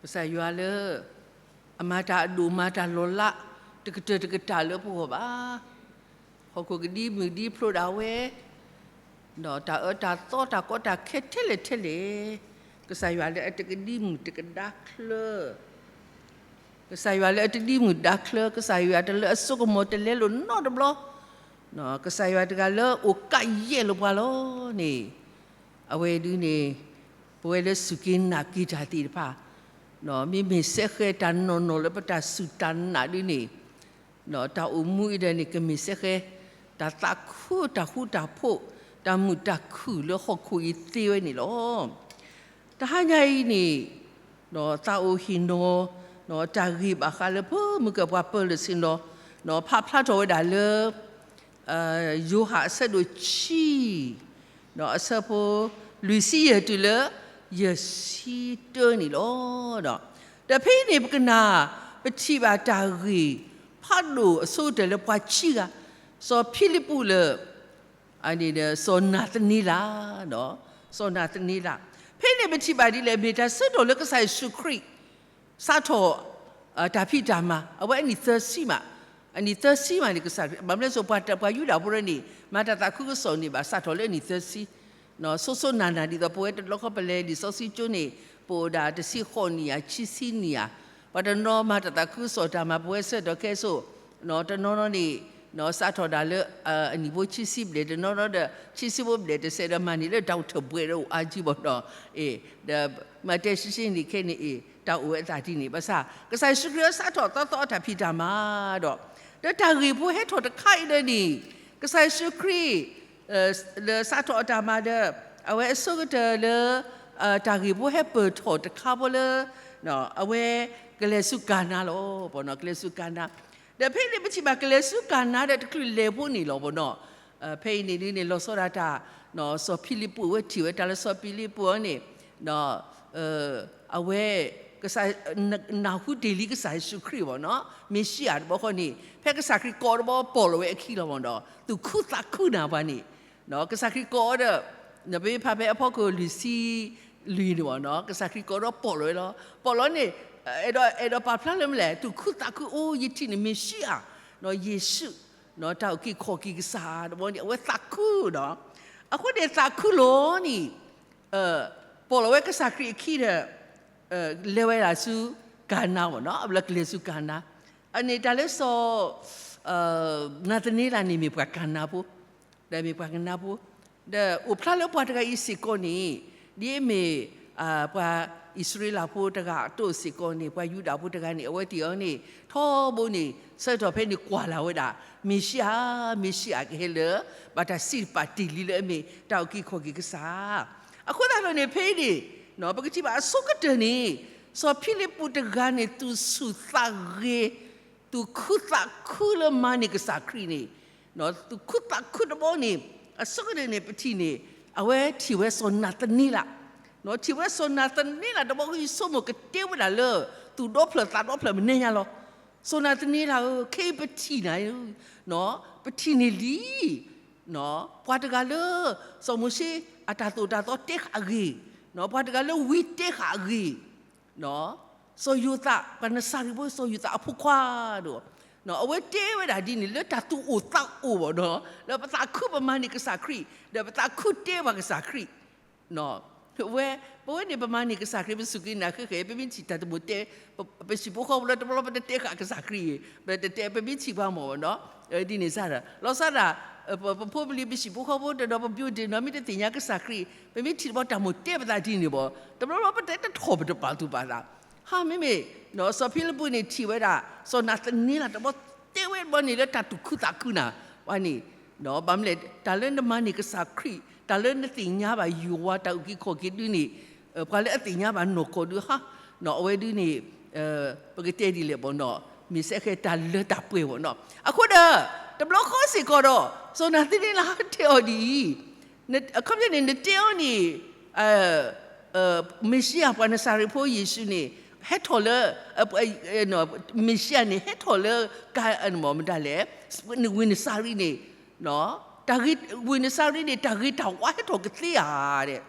ကစၢ်ယွၤလၢ အမၤတၢ်အဒိၣ်မၤတၢ်လီၤလး တကတၢၢ်တကတၢၢ်လၢပဂီၢ်ဘၣ်. ဟီၣ်ခိၣ်ကဒံမုၢ်ဒံဖျိဒၣ်ဝဲ, ဒီးတၢ်အၢတၢ်သီတၢ်ကီတၢ်ခဲထဲလဲၣ်ထဲလဲၣ်, ကစၢ်ယွၤလၢအတကဒံမုၢ်တကဒါချၢ ကစၢ်ယွၤလၢအတဒံမုၢ်ဒါချၢ, ကစၢ်ယွၤတလၢအစိကမီၤတလဲလိာ်နီတဘျီ, ကစၢ်ယွၤတဂၤလၢအိၣ်ကးယဲၢ်လၢပှၤလီၤန့ၣ်, အဝဲဒုန့ၣ် ပဝဲလၢစူၢ်က့ၤနာ်က့ၤတၢ်သ့ၣ်တဖၣ်, မ့မ့ၢ်စဲဃဲၤတၢ်နီၢ်နီၢ်လၢပတၢ်စူၢ်တၢ်နာ်ဒုန့ၣ်, တၢ်အိၣ်မူအံၤဒီးန့ၣ် ကမ့ၢ်စဲဃဲၤ တၢ်သးခုတၢ်ဃူတၢ်ဖိး, တၢ်မုာ်တၢ်ခုၣ်လၢဟီၣ်ခိၣ်အံၤသ့ဝဲန့ၣ်လီၤ. တဟါညါအံၤန့ၣ်, သးအိၣ်ဟ့ၣ်နီၤ တၢ်ဂ့ၢ်ဘၣ်ဃးလၢပမုၢ်ကၢၢ်ပှၤပၢၤလၢာ်ဆ့ၣ်နီၤ, ဖးဖျါထီၣ်ဝဲဒၣ်လၢ ယိၤဟၣ်အဆၢဒိၣ်ခံ, အဆၢဖိ လွံၢ်ဆံယဲၢ်တုၤလၢ ယဲၢ်ဆံတၢန့ၣ်လီၤ. ဒီးဖဲအံၤန့ၣ် ပကနၣ် ပထံၣ်ဘၣ်တၢ်ဂ့ၢ်ဖးဒိၣ်အဆိကတၢၢ်လၢပှၤခံဂၤ, စီၤဖံလံးပူးလၢ စီၤနၤသနံလး, စီၤနၤသနံလး, ဖဲန့ၣ်ပထံၣ်ဘၣ်ဒ်လဲၣ်, မ့ၢ်တၢ်ဆၢကတီၢ်လၢကစၢ်ယ့ၣ်ၡူးခရံာ် စးထီၣ် တၢ်ဖံးတၢ်မၤ, အဝဲအနံၣ်သၢဆံမး, အနံၣ်သၢဆံမးန့ၣ် ကစၢ်ခရံာ်, ဘၣ်မနုၤလဲၣ်, ပှၤယူဒၤဖိန့ၣ် မၤတၢ်သးခုကစီၣ်န့ၣ် ဘၣ်စးထီၣ်လၢအနံၣ်သၢဆံ, ဆိဆိနၤနၤဒ်သိး ပဝဲတဘျီဃီပလဲၤလံာ်စီဆှံကၠိန့ၣ် ပအိၣ်ဒၣ်တဆံဃိးနံၣ်ဧါ ခံဆံနံၣ်ဧါ, ပှၤတနီၤမၤတၢ်သးခုကစီၣ်တၢ်မၤ ပဝဲဆၢကတီၢ်ခဲအံၤဆိ တနီၤနီၤန့ၣ် စးထီၣ်ဒၣ်လၢ အနံၣ်ဖိခံဆံဘျဲၣ်, တနီၤနီၤဒီး ခံဆံဖိဘျဲၣ်တစဲးဒီး မၤန့ၢ်လၢတၢ်အိၣ်ထီၣ်ဘှဲးဒီးအိၣ်အါကံဘၣ်ဒီး, ဒီးမၤတဲရှံရှံန့ၣ်ခဲန့ၣ်အံၤ တၢ်အိၣ်ဝဲအသးဒ်န့ၣ် ဘၣ်ဆၣ် ကစၢ်ယ့ၣ်ၡူးခရံာ်စးထီၣ်သီသီအတၢ်ဖံးတၢ်မၤဒီး, ဒီးတၢ်ဂ့ၢ်ဖိဟဲထီၣ်တခါအံၤဒီးန့ၣ်, ကစၢ်ယ့ၣ်ၡူးခရံာ် လၢစးထီၣ်အတၢ်မၤဒီး အဝဲအဆိကတၢၢ်လၢ တၢ်ဂ့ၢ်ဖိဟဲပၢၢ်ထီၣ်တခါဖိလၢ အဝဲကလဲၤဆူကၤနါလီၤ, ကလဲၤဆူကၤနါ, ဒီးဖဲအံၤန့ၣ် ပထံၣ်ဘၣ်ကလဲၤဆူကၤနါဒီးတချုးလဲၤဖိန့ၣ်လီၤနီၤ, ဖဲအံၤန့ၣ်ဒ်န့ၣ် လီၤဆီဒၣ်တၢ် စီၤဖံလံးပူးဝဲထံၣ်ဝဲတၢ်လၢစီၤဖံလံးပူးအီၤန့ၣ်, အဝဲ ကစၢ် နၢ်ဟူတ့ၢ်လံကစၢ်ယ့ၣ်ၡူးခရံာ်ဘၣ်နီၤ, မ့ၤၡံအၤတဘျီဃီန့ၣ် ဖဲကစၢ်ခရံာ်ကိးအီၤတဘျီ ပိာ်လီၤဝဲအခံလီၤမ့ၢ်ဒီး သူၣ်ခုသးခုနၤပှၤန့ၣ်, ကစၢ်ခရံာ်ကိးအီၤဒီး နပမ့ၢ်ဖးဖဲအဖီခိၣ်လွံၢ်ဆံလွံၢ်န့ၣ်ဘၣ်နီၤ, ကစၢ်ခရံာ်ကိးဒီးပိာ်လီၤဝဲလီၤ. ပိာ်လီၤန့ၣ် အဲၣ်ဒိး အဲၣ်ဒိးပာ်ဖျါလၢမနုၤလဲၣ်, သူၣ်ခုသးခု အိ ယထံၣ်န့ၣ်မ့ၤၡံအၤ, ယ့ၣ်ၡူး, တၢ်အုၣ်က့ၤခီၣ်က့ၤကစၢ်တဘျီန့ၣ် အဝဲသးခုဒီး, အဃိန့ၣ်သးခုလီၤန့ၣ် ပိာ်လီၤဝဲကစၢ်ခရံာ်အခံဒီး လဲၤဝဲဒၣ်ဆူကၤနါဘၣ်နီၤ, အဘျီကလဲၤဆူကၤနါ, အန့ၣ်တၢ်လၢစီၤ နၤသနံလးန့ၣ်မ့ၢ်ပှၤကၤနါဖိ, ဒီးမ့ၢ်ပှၤကၤနါဖိ, ဒီးအိၣ်ဖျါလၢပှၤတဂၤအံၤစ့ၢ်ကီးန့ၣ် ဒ်အမ့ၢ် ပှၤအံၣ်စရ့လးဖိတဂၤအသိးစ့ၢ်ကီးန့ၣ် ပှၤယူဒၤဖိတဂၤန့ၣ် အဝဲသ့ၣ်အီၤန့ၣ် ထီဘိန့ၣ် ဆၢကတီၢ်ဖဲန့ၣ်ကွၢ်လၢ်ဝဲဒၣ် မ့ၤၡံအၤ, မ့ၤၡံအၤကဟဲလၢ ဘၣ်တၢ်စံးတပာ်တ့ၢ်လံလၢအမ့ၢ်တၢ်အုၣ်က့ၤခီၣ်က့ၤကစၢ် အဃိသတးဒီးန့ၣ် ဖဲအံၤန့ၣ် ပကထံၣ်ဘၣ်အဆိကတၢၢ်န့ၣ် စီၤဖံလံးပူးတဂၤန့ၣ် သူၣ်ဆူၣ်သးဂဲၤ, သူၣ်ခုသးခုလၢမၤန့ၢ်ကစၢ်ခရံာ်န့ၣ်, သူၣ်ခုသးခုတဘျီန့ၣ် အဆိကတၢၢ်န့ၣ် ပထံၣ်န့ၣ် အဝဲထံၣ်ဝဲစီၤနၤသနံလး, ထံၣ်ဝဲစီၤနၤသနံလးတဘျီဃီ ဆိကမိၣ်ကတဲဝဲဒၣ်လၢ သူၣ်ဒီဖျၢၣ်သးဒီဖျၢၣ်မနုၤညါလီၤ. စီၤနၤသနံလးဧၢ, ခဲအံၤပထံၣ်နၤ, ပထံၣ်န့ၢ်လံ ပှၤတဂၤလၢ စီၤမိၤၡ့အတၢ်သိၣ်တၢ်သီတဲဃာ်အဂ့ၢ်, ပှၤတဂၤလၢဝံတဲဃာ်အဂ့ၢ်, စီၤယိၤသး ပှၤနစၤရ့းဖိ စီၤယိၤသးအဖိခွါဒီး အဝဲတဲဝဲဒၣ်ဒ်န့ၣ် လၢတၢ်သူၣ်အိၣ်သးအိၣ်ဘၣ်ဒီး လၢပသးခုပမၤန့ၢ်ကစၢ်ခရံာ် ဒီးပသးခုတဲဘၣ်ကစၢ်ခရံာ် ဝဲ ပဝဲန့ၣ် ပမၤန့ၢ်ကစၢ်ခရံာ် ပစူၢ်က့ၤနာ်ဃဲဃဲ ပမ့ၢ်ထံၣ်တၢ်တမိၣ်တဲ ပဟံၣ်ဖိဃီဖိလၢတဘျီဘျီပတတဲဃာ်ကစၢ်ခရံာ်အံၤ ပတတဲ ပမ့ၢ်ထံၣ်ပှၤမ့ၢ်နီၤ ဒ်န့ၣ်စ့ၢ်ဒီး လီၤဆီဒၣ် ပဖိပလံၤ ပဟံၣ်ဖိဃီဖိတဒီး ပ building နီၤ မ့ၢ်တသ့ၣ်ညါကစၢ်ခရံာ် ပမ့ၢ်ထံၣ်တဘျီတၢ်မိၣ်တဲပသးဒ်န့ၣ်ဘၣ် တဘျီဘျီပတဲတထီၣ်ပတပာ်သူၣ်ပာ်သး ဟါ မ့မ့ၢ် စီၤဖံလံးပူးန့ၣ်ထံၣ်ဝဲဒၣ် စီၤနၤသနံလးတဘျီ တဲဝဲတဘျီန့ၣ်လၢတၢ်သူၣ်ခုသးခုနၤ ပှၤန့ၣ် ဘၣ်မနုၤလဲၣ် တၢ်လၢနမၤန့ၢ်ကစၢ်ခရံာ် တၢ်လၢနသ့ၣ်ညါဘၣ်ယွၤတၢ်အုၣ်က့ၤခီၣ်က့ၤဒုန့ၣ် ပှၤလၢအသ့ၣ်ညါဘၣ်နီၢ်ကီၢ်ဒုဟါ အဝဲဒုန့ၣ် ပကတဲဒ်လဲၣ်ဘၣ်နီၤ မ့ၢ်စဲဃဲၤတၢ်လၢတၢ်ပှဲၤဘၣ်နီၤ အဃိဒီး တဘျီဃီစ့ၢ်ကီးဒီး စီၤနၤသနံလးတဲအီၤဒ်အံၤ အခီပညီန့ၣ် နတဲအီၤန့ၣ် မ့ၣ်ၡံအၤ ပှၤနစၤရ့းဖိယ့ၣ်ၡူးန့ၣ် ဟဲထီၣ်လၢ မ့ၣ်ၡံအၤန့ၣ် ဟဲထီၣ်လၢ မတၤလဲၣ် ဝ့ၢ်နစၤရ့းန့ၣ် ဝ့ၢ်နစၤရ့းန့ၣ် တၢ်ဂ့ၤတၢ်ဝါဟဲထီၣ်ကသ့ဧါဒီး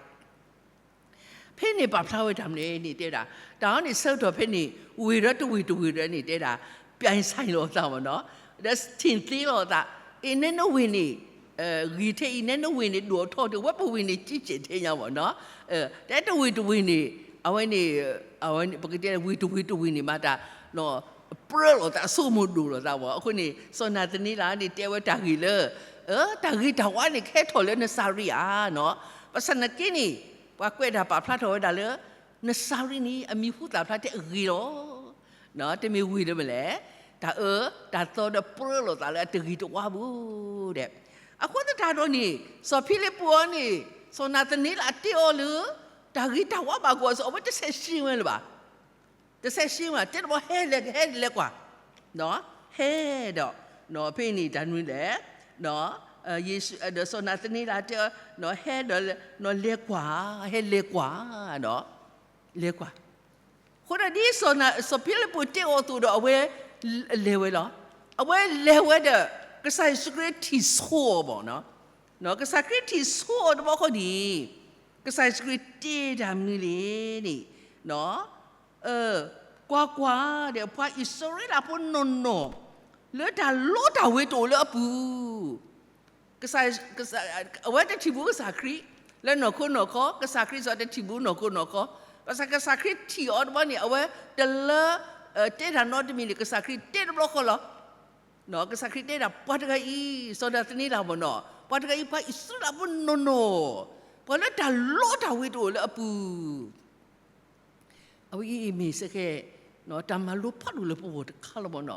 ဖဲန့ၣ်ပာ်ဖျါဝဲတၢ်မနုၤန့ၣ်တဲဒၣ်, တၢ်အီၤန့ၣ်ဆၢကတီၢ်ဖဲန့ၣ် ဝ့ၢ်ဒီးတဝ့ၢ်တဝ့ၢ်ဒီးန့ၣ်တဲဒၣ်, ပြိုင်ဆိုင်လိာ်သးမ့ၢ်နီၤ, ဒီးထံၣ်သ့လိာ်သး, အ့ နဲနဝ့ၢ်န့ၣ် ဂ့ၤထဲအံၤ နဲနဝ့ၢ်န့ၣ် ဒိၣ်အထီတ့ၢ် ဝဲပဝ့ၢ်န့ၣ် ကံကဲးထဲညါမ့ၢ်နီၤ, တဲတဝ့ၢ်တဝ့ၢ်န့ၣ် အဝဲန့ၣ် ပကတဲဝ့ၢ်တဝ့ၢ်တဝ့ၢ်န့ၣ်မးတၢ် ပြၢလိာ်သး အဆိကမိၣ်ဒိၣ်လိာ်သးဘၣ်. အဃိန့ၣ် စီၤနၤသနံလးန့ၣ် တဲဝဲတၢ်ဂ့ၢ်လၢ တၢ်ဂ့ၤတၢ်ဝါန့ၣ် ကဟဲထီၣ်လၢနစၤရံယါနီၤ. ဘၣ်ဆၣ်သနာ်က့န့ၣ် ပှၤကွဲးတၢ်ပာ်ဖျါထီၣ်ဝဲဒၣ်လၢ နစၤရံန့ၣ် အမံၤဟူသၣ်ဖျါထဲအဂ့ၤလီၤ. တမ့ၢ်ဝ့ၢ်လၢမနုၤလဲၣ်, တၢ်အၢတၢ်သီဒီးပြၢလိာ်သးလၢအတဂ့ၤတဝါဘၣ်ဒီး, အဃိသတးဒီးန့ၣ် စီၤဖံလ့းပူးအီၤန့ၣ် စီၤနၤသနံလးတဲအီၤလၢ တၢ်ဂ့ၤတၢ်ဝါဘၣ်ကွၢ်စီၤ အဝဲတဆဲးရှင်းဝဲလၢၤဘၣ်. တဆဲးရှင်းဝဲ တဲတဘျီ ဟဲလဲၤ ဟဲလဲၤကွၢ်, ဟဲဒီး ဖဲန့ၣ်တၢ်နုၤလဲၣ်, ယ့ၣ်ၡူး ဒီးစီၤနၤသနံလးတဲအီၤ ဟဲဒီး လဲၤကွၢ်, ဟဲလဲၤကွၢ်ဒီး လဲၤကွၢ်. အဃိဒီးဒ်စီၤဖံလ့းပူးတဲအီၤအသိးဒီး အဝဲလဲၤဝဲလီၤ. အဝဲလဲၤဝဲဒီး ကစၢ်ယ့ၣ်ၡူးခရံာ်ထံၣ်ဆိအီၤဘၣ်နီၤ. ကစၢ်ခရံာ်ထံၣ်ဆိအီၤတဘျီဃီန့ၣ် ကစၢ်ယ့ၣ်ၡူးခရံာ်တဲတၢ်မနုၤလဲၣ်န့ၣ် ကွၢ်ကွၢ်ဒီး ပှၤအံၣ်စရ့လးဖိနီၢ်နီၢ် လၢတၢ်လီတၢ်ဝ့ၤတအိၣ်လၢအပူၤ, အဝဲတထံၣ်ဘူးကစၢ်ခရံာ် လၢနီၢ်ခိနီၢ်ခီ, ကစၢ်ခရံာ်စ့ၢ် တထံၣ်ဘူးနီၢ်ခိနီၢ်ခီ, ဘၣ်ဆၣ်ကစၢ်ခရံာ်ထံၣ်အီၤတဘျီန့ၣ် အဝဲတလၢ တဲတၢ်နီတမံၤန့ၣ် ကစၢ်ခရံာ်တဲတဘျီဃီလီၤ. ကစၢ်ခရံာ်တဲဒၣ် ပှၤတဂၤအံၤ စီၤနၤသနံလးမ့ၢ်နီၤ, ပှၤတဂၤအံၤ ပှၤအံၣ်စရ့လးဖိနီၢ်နီၢ်, ပှၤလၢတၢ်လီတၢ်ဝ့ၤတအိၣ်လၢအပူၤ အဝဲအံၤမ့ၢ်စ့ၢ်ကီး တၢ်မၤလိဖးဒိၣ်လၢပဂီၢ်တခါလီၤမ့ၢ်နီ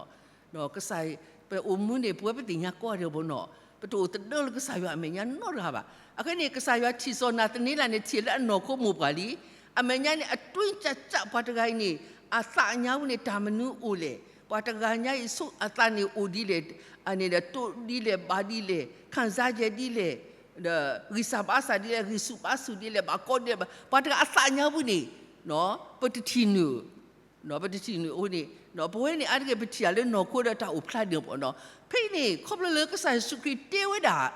ၤ. ကစၢ် ပအိၣ်မူန့ၣ် ပဝဲပသ့ၣ်ညါကိးဂၤဒဲးမ့ၢ်နီၤ, ပတအိၣ်သဒၢလၢကစၢ်ယွၤအမဲာ်ညါနီတဂၤဘၣ်. အဃိန့ၣ် ကစၢ်ယွၤထံၣ်စီၤနၤသနံလးန့ၣ် ထံၣ်လၢအနီၢ်ခိမိၢ်ပှၢ်လံ. အမဲာ်ညါန့ၣ် အတွင်းကျကျ ပှၤတဂၤအံၤန့ၣ် အသးညါဝဲန့ၣ် တၢ်မနုၤအိၣ်လဲၣ်, ပှၤတဂၤညါအံၤ ဆိအသးန့ၣ်အိၣ်ဒ်လဲၣ်, အန့ၣ်ဒီး တိၢ်ဒ်လဲၣ် ဘၣ်ဒ်လဲၣ် ခံစားချက်ဒ်လဲၣ် ဒီး ဂံၢ်စၢ်ဘါစၢ်ဒ်လဲၣ်, ဂံၢ်ဆူၣ်ဘါဆူၣ်ဒ်လဲၣ်, ဘၣ်ကီဒ်လဲၣ်, ပှၤတဂၤအသးညါဝဲန့ၣ် ပတထံၣ်န့ၢ်, ပတထံၣ်န့ၢ်အဃိန့ၣ် ပဝဲန့ၣ် အါတက့ၢ် ပထံၣ်တၢ်လၢနီၢ်ခိဒီးတၢ်အိၣ်ဖျါဒၢးမ့ၢ်နီၤ. ဖဲအံၤန့ၣ် ခီဖျိလၢကစၢ်ယ့ၣ်ၡူးခရံာ်တဲဝဲဒၣ်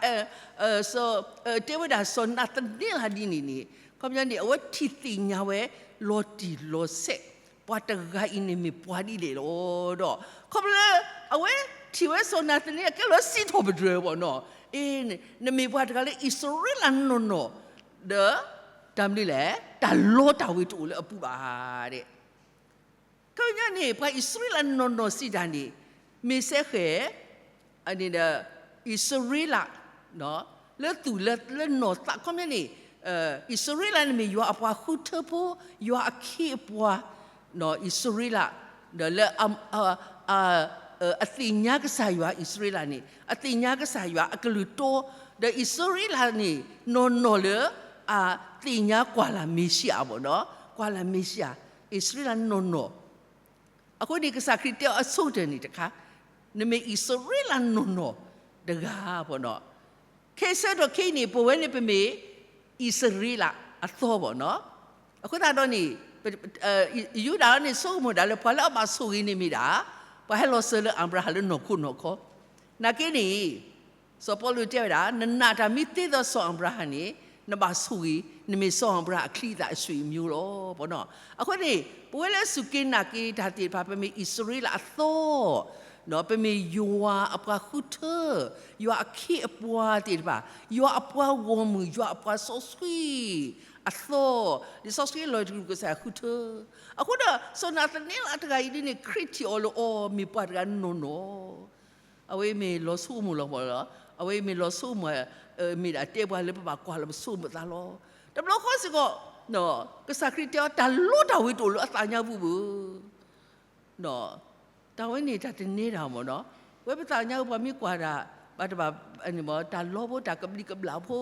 တဲဝဲဒၣ်စီၤနၤသနံလးဒ်န့ၣ်န့ၣ် ခီပညီန့ၣ် အဝဲထံၣ်သ့ၣ်ညါဝဲ လီၤတံၢ်လီၤဆဲး ပှၤတဂၤအံၤန့ၣ်မ့ၢ်ပှၤဒ်လဲၣ်လီၤ. ဒီး ခီဖျိလၢ အဝဲထံၣ်ဝဲစီၤနၤသနံလး ကဲလီၤစံးထီၣ်ပတြၢၤမ့ၢ်နီၤ, အ့ နမ့ၢ်ပှၤတဂၤလၢအံၣ်စရ့လးနီၢ်နီၢ် ဒီး တၢ်မနုၤလဲၣ်, တၢ်လီတၢ်ဝ့ၤတအိၣ်လၢအပူၤဘၣ်ဒဲး. ခီပညီန့ၣ် ပှၤအံၣ်စရ့လးနီၢ်နီၢ်စံးတၢ်န့ၣ် မ့ၢ်စ့ၢ်ကီး အန့ၣ်ဒီး အံၣ်စရ့လး လၢသူၣ်လၢလၢနီၢ်သး ခီပညီန့ၣ် အံၣ်စရ့လးန့ၣ်မ့ၢ်ယွၤအပှၤဃုထၢဖိ, ယွၤအခ့အပှၤ အံၣ်စရ့လး ဒီးလၢ အသ့ၣ်ညါကစၢ်ယွၤ အံၣ်စရ့လးန့ၣ် အသ့ၣ်ညါကစၢ်ယွၤအကလုၢ်တီ, ဒီးအံၣ်စရ့လးန့ၣ် နီၢ်နီၢ်လၢ အသ့ၣ်ညါကွၢ်လၢ်မ့ၤၡံအၤမ့ၢ်နီၤ, ကွၢ်လၢ်မ့ၤၡံအၤ, အံၣ်စရ့လးနီၢ်နီၢ် အဃိန့ၣ် ကစၢ်ခရံာ်တဲအီၤအဆိကတၢၢ်န့ၣ်တခါ, နမ့ၢ်အံၣ်စရ့လးနီၢ်နီၢ်တဂၤမ့ၢ်နီၤ, ခဲဆၢကတီၢ်ခဲအံၤန့ၣ် ပဝဲန့ၣ်ပမ့ၢ် အံၣ်စရ့လးအသီမ့ၢ်နီၤ, အဃိသတးဒီးန့ၣ် ယူဒၤန့ၣ် ဆိကမိၣ်ဒၣ်လၢပှၤလၢအဘၣ်ဆိၣ်ဂ့ၤန့ၣ်မ့ၢ်ဒၣ် ပှၤဟဲလီၤစၢၤလၢအၤဘြၤဟၣ်လၢနီၢ်ခိနီၢ်ခီ, နာ်က့န့ၣ် စီၤပီလူးတဲဝဲဒၣ် နနာ်တၢ်မ့ၢ်သ့ဒီးစီၤအၤဘြၤဟၣ်န့ၣ် နဘၣ်ဆိၣ်ဂ့ၤ, နမ့ၢ်စီၤအၤဘြၤဟၣ်အချံအသၣ်အဆွေမျိုးလီၤ. အဃိန့ၣ် ပဝဲလၢစူၢ်က့ၤနာ်က့ၤတၢ်သ့ၣ်တဖၣ် ပမ့ၢ်အံၣ်စရ့လးအသီ, ပမ့ၢ်ယွၤအပှၤဃုထၢ, ယွၤအခ့အပှၤသ့ၣ်တဖၣ်, ယွၤအပှၤဂီၢ်မုၢ်, ယွၤအပှၤစီဆှံအသီ, လံာ်စီဆှံလီၤတကလုာ်ကစၢ်ယွၤဃုထၢ, အဃိဒီး စီၤနၤသနဲလးတဂၤအံၤဒ်န့ၣ် ခရံာ်ထံၣ်အီၤလၢအီၤ မ့ၢ်ပှၤတဂၤနီၢ်နီၢ် အဝဲမ့ၢ်လီၤဆိကမိၣ်လီၤမ့ၢ်နီၤ, အဝဲမ့ၢ်လီၤဆိကမိၣ်, မ့ၢ်ဒၣ်တဲပှၤလၢပဘၣ်ကွၢ်လီၤပဆိကမိၣ်သးလီၤ. တဘျီဃီစ့ၢ်ကီး ကစၢ်ခရံာ်တဲအီၤ တၢ်လီတၢ်ဝ့ၤတအိၣ်လၢအသးညါပူၤဘၣ်. တၢ်ဝဲန့ၣ်တၢ်တန့ၢ်ဒၣ်မ့ၢ်နီၤ, ဝဲပသးညါပှၤမ့ၢ်ကွၢ်ဒၣ် ဘၣ်တဘၣ်န့ၣ်မ့ၢ် တၢ်လီဖိတၢ်ကဘျံးကဘျၣ်ဖိ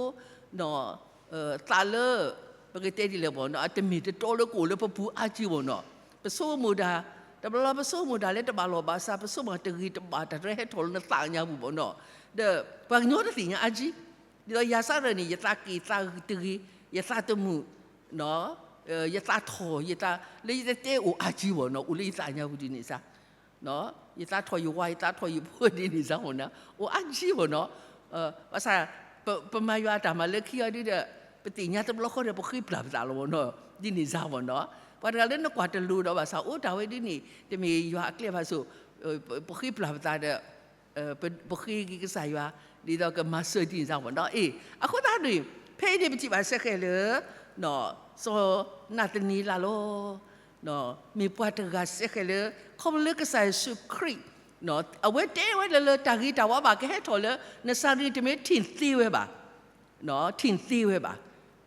သးလၢ ပကတဲဒ်လဲၣ်မ့ၢ်နီၤ အတမ့ၢ်တတီလၢကအိၣ်လၢပပူၤအါကံမ့ၢ်နီၤ, ပဆိကမိၣ်တၢ် တဘျီဘျီပဆိကမိၣ်တၢ်လၢတဘၣ်လီၢ်ဘၣ်စး ပဆိကမိၣ်တဂ့ၤတဘၣ်တၢ်တဟဲထီၣ်လၢနသးညါပူၤမ့ၢ်နီၤ, ဒီးပှၤကညီတသ့ၣ်ညါအါကံ ဒ်သိးယၤစးရၢၣ်န့ၣ် ယသးက့ၣ်သးဂ့ၤတဂ့ၤ, ယသးတမုာ်, ယသးထီၣ် ယသး လၢယတတဲအိၣ်အါကံမ့ၢ်နီၤ, အိၣ်လၢယသးညါပူၤဒ်န့ၣ်စ့ၢ် ယသးထီၣ်ယဝါ ယသးထီၣ်ယဖိဒ်န့ၣ်စ့ၢ်မ့ၢ်နီၤ, အိၣ်အါကံမ့ၢ်နီၤ, ဘၣ်ဆၣ် ပမၤယွၤအတၢ်မၤလၢခံအီၤဒ်ဒီး ပသ့ၣ်ညါတဘျီဃီဒီး ပဃ့ပျၢ်ပသးလီၤမ့ၢ်နီၤ, ဒ်န့ၣ်စါဘၣ်နီၤ, ပှၤတဂၤလၢနကွၢ်တလိၤဒီးဘၣ်ဆၣ်အိၣ်တၢ်ဝဲဒ်န့ၣ် တမ့ၢ်ယွၤအကျဲဘၣ်ဆိၣ်, ပဃ့ပျၢ်ပသးဒီး ပဃ့က့ၤကစၢ်ယွၤ ဒ်သိးကမၤစၢၤဒ်န့ၣ်စါဘၣ်နီၤ. အ့ အဃိသတးန့ၣ် ဖဲအံၤန့ၣ်ပထံၣ်ဘၣ်စဲဃဲးလၢ စီၤနၤသနံလးလီၤ. မ့ၢ်ပှၤတဂၤစဲဃဲးလၢ ခီဖျိလၢကစၢ်ယ့ၣ်ၡူးခရံာ် အဝဲတဲဝဲလၢ လၢတၢ်ဂ့ၤတၢ်ဝါဘၣ်ကဟဲထီၣ်လၢ နစၤရ့းတမ့ၢ်ထံၣ်သ့ဝဲဘၣ် ထံၣ်သ့ဝဲဘၣ်.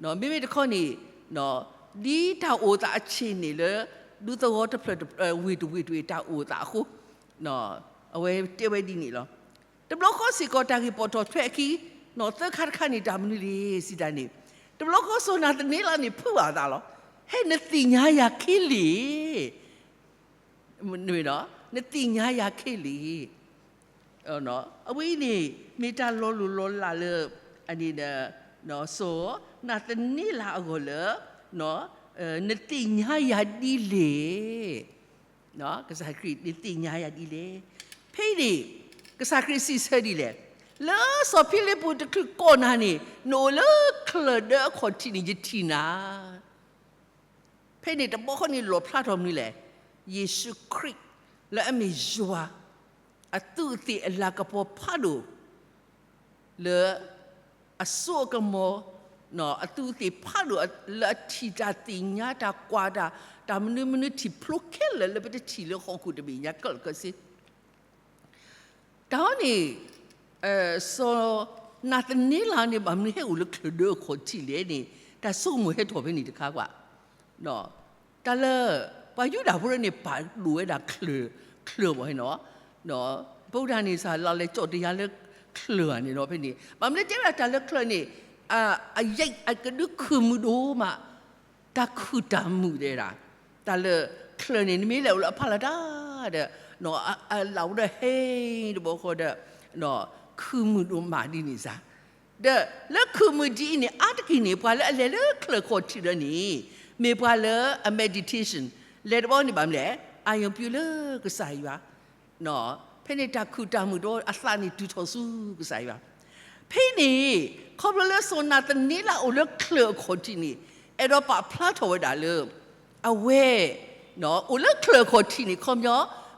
မ့မ့ၢ်တခီန့ၣ် ဒ်တၢ်အိၣ်သးအဆ့ၣ်န့ၣ်လၢ ဒူသဝီတဖျၢၣ် ဝ့ၢ်တဝ့ၢ်တဝ့ၢ်တၢ်အိၣ်သးအဃိ အဝဲတဲဝဲဒ်န့ၣ်လီၤ. တဘျီဃီစ့ၢ်ကီးတၢ်ဂ့ၢ်ပိာ်ထီၣ်ထွဲအခံ သၢခါတခါန့ၣ် တၢ်မနုၤလဲၣ်စံးတၢ်န့ၣ် တဘျီဃီစီၤနၤသနံလးန့ၣ် ဖုးဘၣ်အသးလီၤ. ဟဲနသ့ၣ်ညါယၤခဲလၢာ် နသ့ၣ်ညါယၤခဲလၢာ်. အဝဲအံၤန့ၣ် မ့ၢ်တၢ်လီၤလိၢ်လီၤလးလၢ အန့ၣ် စီၤနၤသနံလးအဂီၢ်လၢ နသ့ၣ်ညါယၤဒ်လဲၣ်. ကစၢ်ခရံာ် နသ့ၣ်ညါယၤဒ်လဲၣ်. ဖဲအံၤန့ၣ် ကစၢ်ခရံာ်စံးဆၢဒ်လဲၣ်, လၢစီၤဖံလံးပူးတချုးကိးနၤန့ၣ် နအိၣ်လၢချၢၣ်ဒၢအခီၣ်ထံးန့ၣ် ယထံၣ်နၤ ဖဲန့ၣ်တဘျီဃီန့ၣ်လီၣ်ဖျါထီၣ်မနုၤလဲၣ်, ယ့ၣ်ၡူးခရံာ် လၢအမ့ၢ်ယွၤ အသူးအသ့ၣ်အလၤကပီၤဖးဒိၣ် လၢ အစိအကမီၤ အသူးအသ့ၣ်ဖးဒိၣ် လၢအထံၣ်တၢ်သ့ၣ်ညါတၢ်ကွၢ်တၢ် တၢ်မနုၤမနုၤထံၣ်ဖျိခဲလၢာ်လၢပတထံၣ်လၢဟီၣ်ခိၣ်တဘ့ၣ်ညါခဲလၢာ်ခဲဆ့ တၢ်ဟီန့ၣ် စီၤနၤသနံလးန့ၣ် ဘၣ်မနုၤဟဲအိၣ်လၢချၢၣ်ဒၢအခီၣ်ထံးလဲၣ်န့ၣ် တၢ်ဆိကမိၣ်ဟဲထီၣ်ဖဲန့ၣ်တခါကွၢ်. တၢ်လၢ ပှၤယူဒၤဖိန့ၣ် ပာ်ဒိၣ်ဝဲဒၣ်ချၢၣ်, ချၢၣ်ဘၣ်နီၤ, ပဝဲဒၣ်န့ၣ် စးလီၤလဲၤကၠီၣ်တယၤလၢချၢၣ်ဧါန့ၣ်နီၤ ဖဲန့ၣ် ဘၣ်မနုၤတဲဝဲဒၣ်တၢ်လၢချၢၣ်န့ၣ် အယံာ်အကဒုခုၣ်မုၢ်ဒိၣ်မး တၢ်ခုၣ်တၢ်မုာ်တဲဒၣ်, တၢ်လၢချၢၣ်န့ၣ် နမ့ၢ်လဲၤအိၣ်လၢအဖီလာ်တၢ်ဒီး အလၢ်ဝဲဒီးဟဲတဘျီဃီဒီး ခုၣ်မုၢ်ဒိၣ်မးဒ်န့ၣ်စါ, ဒီးလၢခုၣ်မုၢ်ဒ်အံၤန့ၣ် အါတက့ၢ်န့ၣ် ပှၤလၢအလဲၤလၢချၢၣ်ခီၣ်ထံးဒီးန့ၣ် မ့ၢ်ပှၤလၢအ meditation လဲၤတဘျီန့ၣ်ဘၣ်မနုၤလဲၣ် အာရုံပြုလၢကစၢ်ယွၤ ဖဲန့ၣ်တၢ်ခုၣ်တၢ်မုာ်ဒီးအသးန့ၣ်တုၤထီၣ်ဆူကစၢ်ယွၤ, ဖဲန့ၣ် ခီဖျိလၢစီၤနၤသနံလးအိၣ်လၢချၢၣ်အခီၣ်ထံးန့ၣ် အဲၣ်ဒိးပာ်ဖျါထီၣ်ဝဲဒၣ်လၢ အဝဲ အိၣ်လၢချၢၣ်အခီၣ်ထံးန့ၣ် ခီပညီ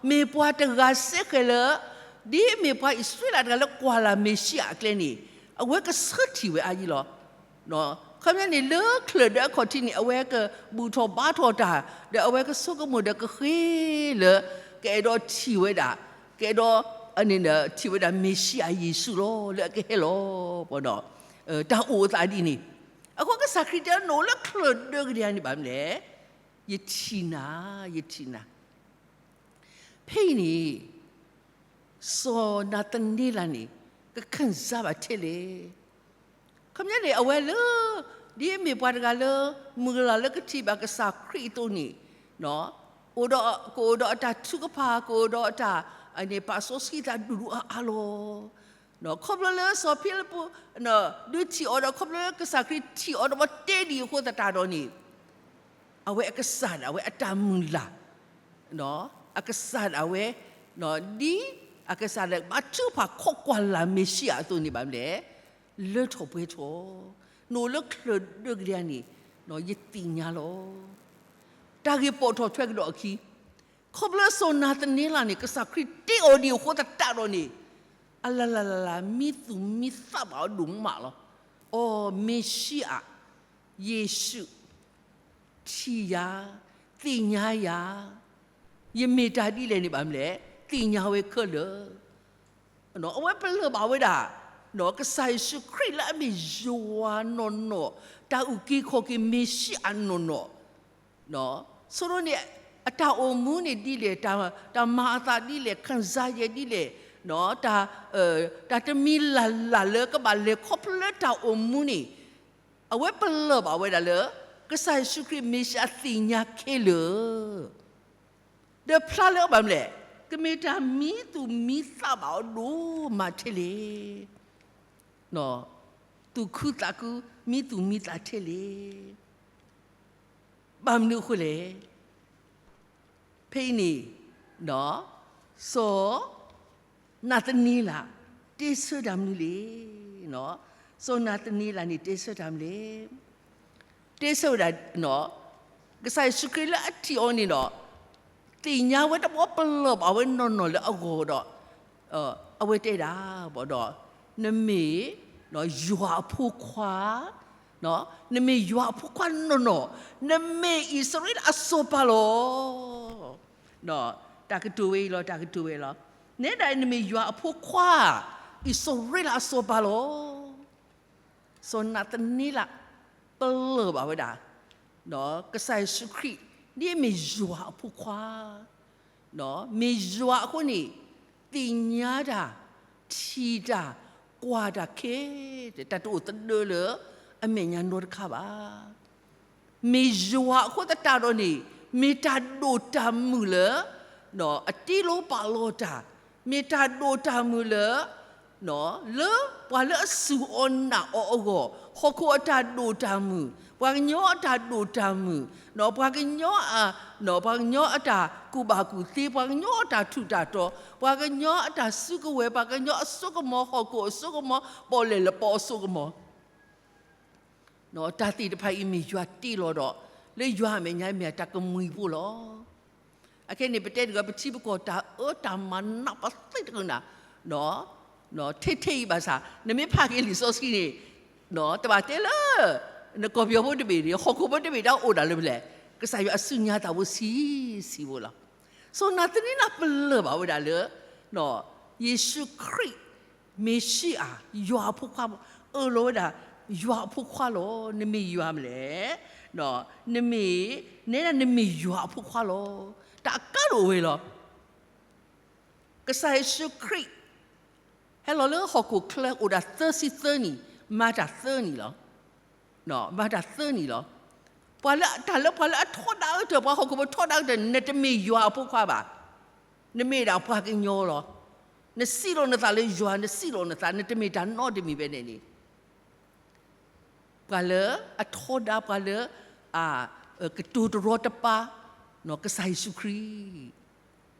မ့ၢ်ပှၤတဂၤစဲဃဲးလၢ ဒ်မ့ၢ်ပှၤအံၣ်စရ့လးတဂၤလၢကွၢ်လၢ်မ့ၤၡံအၤအကျဲန့ၣ် အဝဲကဆၢထံၣ်ဝဲအါယံၤလီၤ. ခီပညီန့ၣ် လၢချၢၣ်ဒၢအခီၣ်ထံးန့ၣ် အဝဲကဘူၣ်ထီၣ်ဘါထီၣ်တၢ် ဒီးအဝဲကဆိကမိၣ်ဒီးကဃ့လၢ ကအဲၣ်ဒိးထံၣ်ဝဲဒၣ် ကအဲၣ်ဒိး ထံၣ်ဝဲဒၣ်မ့ၤၡံအၤယ့ၣ်ၡူးလီၤ လၢအကဟဲလီၤ တၢ်အိၣ်အသးဒ်န့ၣ်, အဃိကစၢ်ခရံာ်တဲ နအိၣ်လၢချၢၣ်ဒၢကဒဲန့ၣ်ဘၣ်မနုၤလဲၣ်, ယထံၣ်နၤ ယထံၣ်နၤ ဖဲအံၤန့ၣ် စီၤနၤသနံလးန့ၣ် ကခံစားဘၣ်ထဲလဲၣ်. ခီပညီန့ၣ် အဝဲလၢ ဒ်အမ့ၢ်ပှၤတဂၤလၢ မုၢ်လၢ်လၢကထံၣ်ဘၣ်ကစၢ်ခရံာ်အသိးန့ၣ် အိၣ်ဒီး ကအိၣ်ဒီးအတၢ်ထုကဖၣ် ကအိၣ်ဒီးအတၢ် န့ၣ် ပာ်စီဆှံသးဒူၣ်ဒူၣ်အါအါလီၤ. ခီဖျိလၢစီၤဖံလံးပူး ဒုးထံၣ်အီၤဒီး ခီဖျိလၢကစၢ်ခရံာ်ထံၣ်အီၤဒီး ပတဲဒ်အံၤအဃိသတးဒီးန့ၣ် အဝဲအကစၢ်ဒၣ်ဝဲအတၢ်မုၢ်လၢ် အကစၢ်ဒၣ်ဝဲ ဒ်အကစၢ်ဒၣ်ဘါထုကဖၣ်ခိးကွၢ်လၢ်မ့ၤၡံအၤအသိးန့ၣ်ဘၣ်မနုၤလဲၣ်, လၢထီၣ်ပှဲၤထီၣ်, နအိၣ်လၢချၢၣ်ဒၢကဒဲန့ၣ် ယသ့ၣ်ညါလီၤ. တၢ်ဂ့ၢ်ပိာ်ထီၣ်ထွဲကဒီးအခံ, ခီဖျိစီၤနၤသနံလးန့ၣ် ကစၢ်ခရံာ်တဲအီၤဒ်အံၤအဃိသတးဒီးန့ၣ် အလၢ်လၢ်လၢ်လၢ် မံသူၣ်မံသးဘၣ်အီၤဒိၣ်မးလီၤ. အိ မ့ၤၡံအၤ ယ့ၣ်ၡူး ထံၣ်ယၤ, သ့ၣ်ညါယၤ, ယမ့ၢ်တၢ်ဒ်လဲၣ်န့ၣ်ဘၣ်မနုၤလဲၣ်, သ့ၣ်ညါဝဲခဲလၢာ်. အဝဲပလၢၢ်ဘၣ်ဝဲဒၣ် ကစၢ်ယ့ၣ်ၡူးခရံာ်လၢအမ့ၢ်ယွၤနီၢ်နီၢ်, တၢ်အုၣ်က့ၤခီၣ်က့ၤမ့ၤၡံအၤနီၢ်နီၢ်, ဆိကမိၣ်န့ၣ် အတၢ်အိၣ်မူန့ၣ်ဒ်လဲၣ်, တၢ်မၤအသးဒ်လဲၣ်, ခံစားချက်ဒ်လဲၣ်, တၢ်တမံၤလၢ်လၢ်လၢကဘၣ်လဲၤခီဖျိလၢတၢ်အိၣ်မူန့ၣ် အဝဲပလၢၢ်ဘၣ်ဝဲဒၣ်လၢ ကစၢ်ယ့ၣ်ၡူးခရံာ်မ့ၢ်စ့ၢ်အသ့ၣ်ညါခဲလၢာ်, ဒီးဖျါလၢအီၤဘၣ်မနုၤလဲၣ်, ကမ့ၢ်တၢ်မံသူၣ်မံသးဘၣ်အီၤဒိၣ်မးထဲလဲၣ်. သူၣ်ခုသးခု မံသူၣ်မံသးထဲလဲၣ်. ဘၣ်မနုၤအဃိလဲၣ်. ဖဲအံၤန့ၣ် စီၤနၤသနံလး တဲဆၢတၢ်မနုၤလဲၣ်. စီၤနၤသနံလးန့ၣ် တဲဆၢတၢ်မနုၤလဲၣ်. တဲဆၢဝဲဒၣ် ကစၢ်ယ့ၣ်ၡူးခရံာ်လၢအထံၣ်အီၤန့ၣ်ဒီး, သ့ၣ်ညါဝဲတဘျီပလၢၢ်ဘၣ်ဝဲနီၢ်နီၢ်လၢအဂီၢ်ဒီး, အဝဲတဲဒၣ်ဘၣ်ဒီး, နမ့ၢ်ယွၤအဖိခွါ, နမ့ၢ်ယွၤအဖိခွါနီၢ်နီၢ်, နမ့ၢ်အံၣ်စရ့လးအစီၤပၤလီၤ. တၢ်ကတိၤဝဲအံၤလီၤ, တၢ်ကတိၤဝဲလီၤ. နဲဒၣ်နမ့ၢ်ယွၤအဖိခွါ, အံၣ်စရ့လးအစီၤပၤလီၤ. စီၤနၤသန့လး ပလၢၢ်ဘၣ်ဝဲဒၣ်, ကစၢ်ယ့ၣ်ၡူးခရံာ် ဒ်အမ့ၢ်ယွၤအဖိခွါ, မ့ၢ်ယွၤအဃိန့ၣ်, သ့ၣ်ညါတၢ်, ထံၣ်တၢ်, ကွၢ်တၢ်ခဲ, တၢ်တအိၣ်သဒၢလၢအမဲာ်ညါနီတခါဘၣ်. မ့ၢ်ယွၤအဃိသတးဒီးန့ၣ်, မ့ၢ်တၢ်ဒိၣ်တၢ်မုၢ်လၢ အတ့လိၤပာ်လီၤတၢ်, မ့ၢ်တၢ်ဒိၣ်တၢ်မုၢ်လၢ လၢပှၤလၢအစူၢ်အီၤနာ်အီၤအဂီၢ်, ဟီၣ်ခိၣ်အတၢ်ဒိၣ်တၢ်မုၢ်, ပှၤကညီအတၢ်ဒိၣ်တၢ်မုၢ်, ပှၤကညီအ, ပှၤကညီအတၢ်ကူၣ်ဘၣ်ကူၣ်သ့, ပှၤကညီအတၢ်ထူးတၢ်တီၤ, ပှၤကညီအတၢ်စုကဝဲၤ, ပှၤကညီအစိကမီၤ, ဟီၣ်ခိၣ်အစိကမီၤ, ပီၣ်လဲၣ်လၢပီအစိကမီၤ တၢ်သ့ၣ်တဖၣ်အံၤမ့ၢ်ယွၤတ့လီၤဒီး, လၢယွၤအမဲာ်ညါမ့ၢ်တၢ်ကမှံၤဖိလီၤ. အခဲန့ၣ် ပတဲတဂၤ ပထံပကီၢ်တၢ်အၢတၢ်မၤနးပသ့ၣ်တကနၣ်, ထဲထဲအံၤဘၣ်ဆၣ် နမ့ၢ်ဖးက့ၤလံာ်စီဆှံန့ၣ်, တဘၣ်တဲလၢ နကီၢ်ပယီၤဖိတဘ့ၣ်န့ၣ် ဟီၣ်ခိၣ်ဖိတဘ့ၣ်တၢ်အိၣ်ဒၣ်လၢပလဲၣ်, ကစၢ်ယွၤအစုညါသးဖိဆံးဆံးဖိလီၤ. စီၤနၤသန့လးပလၢၢ်ဘၣ်ဝဲဒၣ်လၢ ယ့ၣ်ၡူးခရံာ် မ့ၣ်ၡံအၤ ယွၤအဖိခွါ, အၢၣ်လီၤဝဲဒၣ် ယွၤအဖိခွါလီၤ. နမ့ၢ်ယွၤမလဲၣ်, နမ့ၢ်, နဲဒၣ်နမ့ၢ်ယွၤအဖိခွါလီၤ. တၢ်အကါဒိၣ်ဝဲလီၤ. ကစၢ်ယ့ၣ်ၡူးခရံာ် ဟဲလီၤလၢဟီၣ်ခိၣ်ချၢအိၣ်ဒၣ်သၢဆံသၢနံၣ်, မၤတၢ်သၢနံၣ်လီၤ. မၤတၢ်သၢနံၣ်လီၤ. ပှၤလၢတၢ်လၢပှၤလၢအထီဒါကတၢၢ်, ပှၤဟီၣ်ခိၣ်ဖိထီဒါကတၢၢ်, နတမ့ၢ်ယွၤအဖိခွါဘၣ်. နမ့ၢ်ဒၣ်ပှၤကညီလီၤ. နစံးလီၤနသးလၢယွၤ, နစံးလီၤနသး, နတမ့ၢ်တၢ်နီတမံၤဖဲန့ၣ်န့ၣ် ပှၤလၢအထီဒါ, ပှၤလၢအ, ကတိၤတရီတပါ, ကစၢ်ယ့ၣ်ၡူးခရံာ်.